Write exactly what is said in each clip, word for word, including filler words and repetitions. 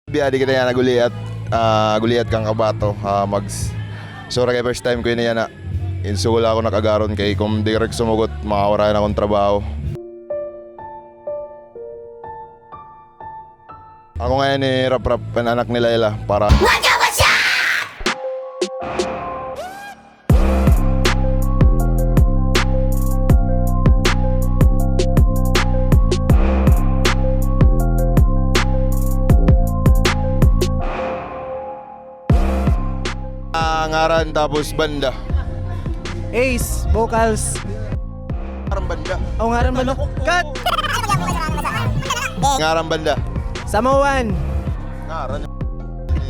Biya di kita yana guliat, ah, guliat kan kabato, ah, mags. Sura kay first time ko ini yana. Insugol ako nakagaron kay kon di rek sumugot, mawara na akon trabaho. Ako ngay-an hi Rap Rap, an anak ni Laila, para Ah, ngaran tapos banda. Ace, vocals. Ngaran banda. Oh, ngaran banda. Cut! Ngaran banda. Samoan. Ngaran.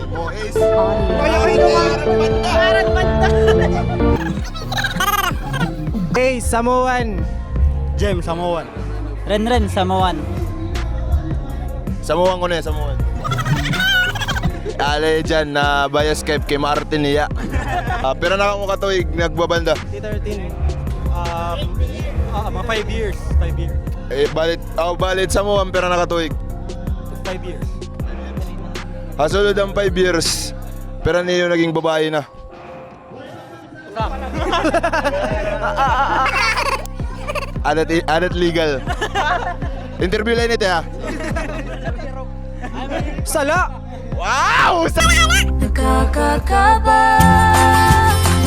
Mo Ace. Ay, ay, ay, ngaran banda. Ace, Samoan. Jem, Samoan. Renren, Samoan. Samoan ko na, Samoan. Ali dyan, na bias kay, kay Martin niya. Ah, pira na kamo katuig nagbabanda? Twenty thirteen. Um, ah, mga five years. Five years. Eh, balit, oh, balit Samoan, pira na katuig? Five years. Ha sulod han five years, pira niyo naging babae na? Adat, adat legal. Interview la ini, te, ha? Sala. Wow! Sa- Nakakakaba.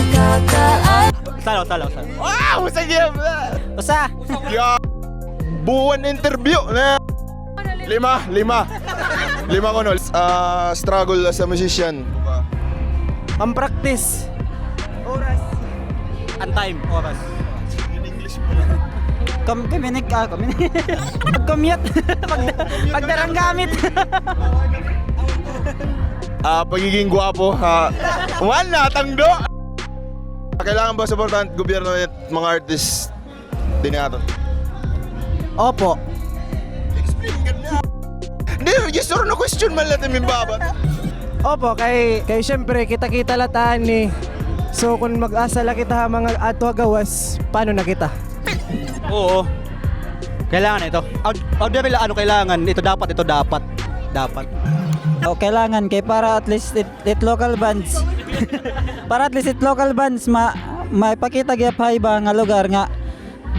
Nakaka- Sala, sala, sala. Wow! Sa game na. Usa. Ya. Buwan interview na. Lima, lima. Lima kuno. Ah, struggle as a musician. An practice. Oras. An time, oras. Kom-, communic-, ah, communic-, pag-commute. Pag-, pagdara han gamit. Ah, pagiging gwapo, ha. Wala, tangdo. Kailangan ba suportahan gobyerno it mga artist? Dini aton. Opo. Explain ka na. Di, yes or no question man la it im imbabat. Opo, kay, kay siyempre, kita-kita la ta ini. So, kon mag-asa la kita ha mga adto ha gawas, paano na kita? Oo. Kailangan ito. Aud-, aud-, ano, kailangan ito, dapat ito, dapat. Dapat. O, kailangan kay para at least it, it local bands. Para at least it local bands ma-, maipakita gihap ha iba nga lugar nga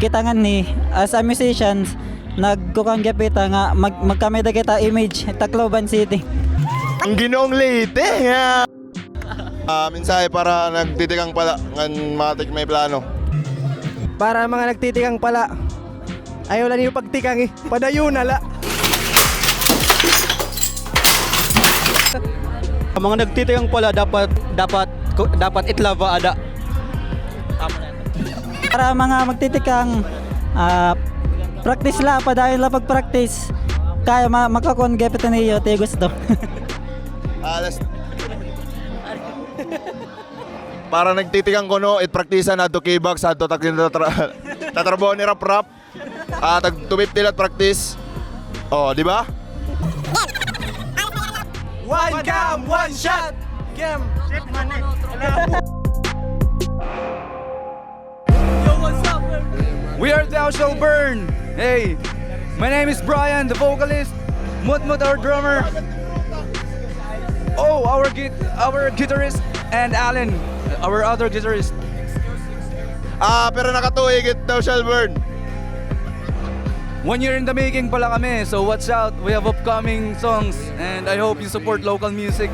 kita nganhi, as a musicians, nagkukuan gihap kita nga mag-, magkamay-ada kita image, Tacloban City. An Ginoong Leyte nga. Ah, mensahe para nagtitikang pa la, ngan mga tig may plano. Para mga nagtitikang pa la, ayaw la niyo pagtikang, eh. Padayon na la. An mga nagtitikang pa la, dapat, dapat, dapat it la ba ada. Para mga magtitikang, ah, practice la, padayon la pag-practice. Kay ma-, makakuan gihap ito niyo, it iyo gusto. Alas. Para nagtitikang kuno, it practice-an adto K-Box, adto takin tatra-, tatrabaho ni Rap Rap. Ah, tag two fifty la it practice. Oh, di ba? One cam, one shot. Game. Shit, man, eh. Yo, what's up, man? We are Thou Shall Burn. Hey, my name is Brian, the vocalist. Mutmut, our drummer. Oh, our gui-, our guitarist, and Alan, our other guitarist. Ah, pero nakatuig it Thou Shall Burn. One year in the making pa la kami, so watch out. We have upcoming songs, and I hope you support local music.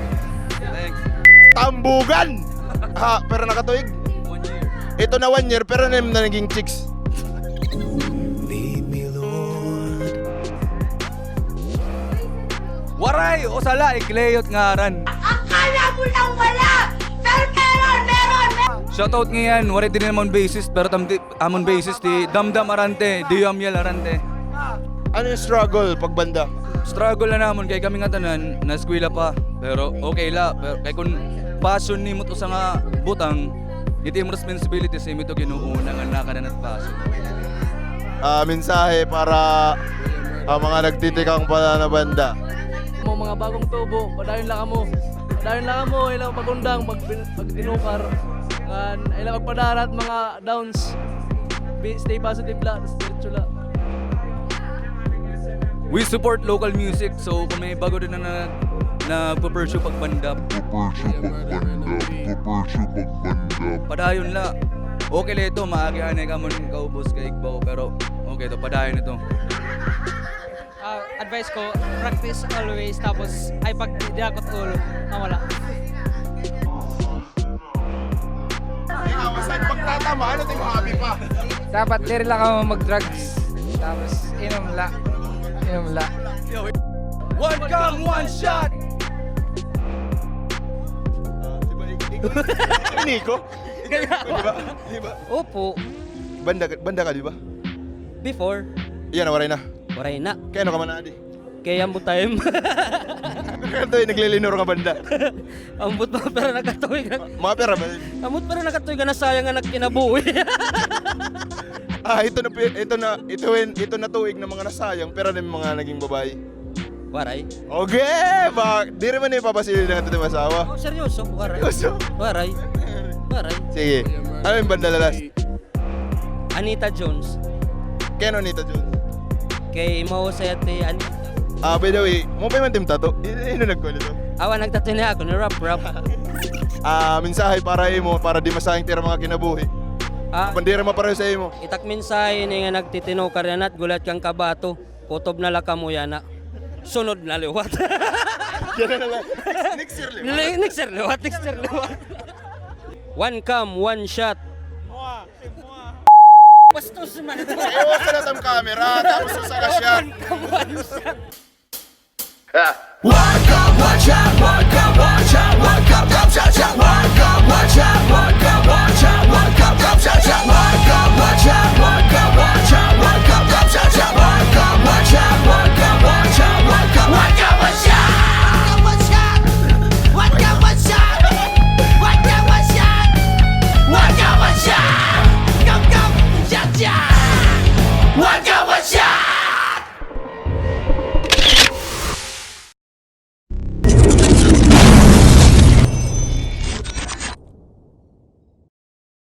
Thanks. Tambugan! Ha, pero nakatuig? One year. Ito na one year, pero na, na naging chicks. Lead me, Lord. Waray, usa la, hi Cleo it ngaran. Akala mo lang wala, pero meron, meron, meron. Shoutout ngay-an, waray diri amon bassist, pero tamdi, amon bassist, hi Damdam Arante, Diamiel Arante. Ano it struggle pagbanda? Struggle la namon kay kami ngatanan naeskwela pa. Pero okay la. Pero kay kon passion nimo it usa nga butang, it imo responsibility sa imo ito, ginuuna nga nakanan it passion. Ah, mensahe para, ah, mga nagtitikang pa na banda. Mo mga bagong tubo, padayon la kamo. Padayon la kamo, ayaw la pag-undang, pag-, pagtinukar. Ngan, ayaw la pagpadara it mga downs. Be, stay positive la, diretso la. We support local music, so kon may bag-o dida nga nag-, nagpu-pursue pagbanda, padayon la. Okay la ito, maagi anay kamo kaubos kay igbaw, pero okay ito, padayon ito. Ah, advice ko, practice always, tapos ay pag di ako ulo, mawala. Ikaw, basta pagtatama, ano it imo hobby pa? Dapat diri la kamo mag-drugs. Tapos inom la. Inom la. One cam, one shot. Ini ko? Di ba? Di ba? Opo. Banda ka, banda ka, di ba? Before. Iya na, waray na. Waray na. Kay ano ka man adi? Kay ambot time. Kanto yung naglilinor nga banda. Ambot mga pera nakatuig na. Mga pera ba? Ambot pera nakatuig na nasayang nga nagkinabuhi. Ah, ito na, ito na, ito, ito na tuig na mga nasayang, pera na mga naging babae. Waray. Okay, ba, diri man ipapasili na ito asawa. Oh, seryoso, waray. Seryoso? Waray. Waray. Sige. Ano yung banda lalas? Anita Jones. Kay ano Anita Jones? Kay mahusay ati Anita. Ah, by the way, mo pa man tim tato. Ino nagkuha nito? Awa, nagtato niya ako ni Rap Rap. Ah, mensahe para imo, para di masayang tira mga kinabuhi. Ah, pandira mapareho sa imo. Itak mensahe ni nga nagtitinukar yan at gulat kang kabato. Kutob na la kamo yana. Sunod na liwat. Yana na la. Next, next year liwat. Next year liwat, next year liwat. One cam, one shot. Bastos man ito. Iwas na tam camera, tapos usa ka shot. One cam, one shot. One cam, one shot.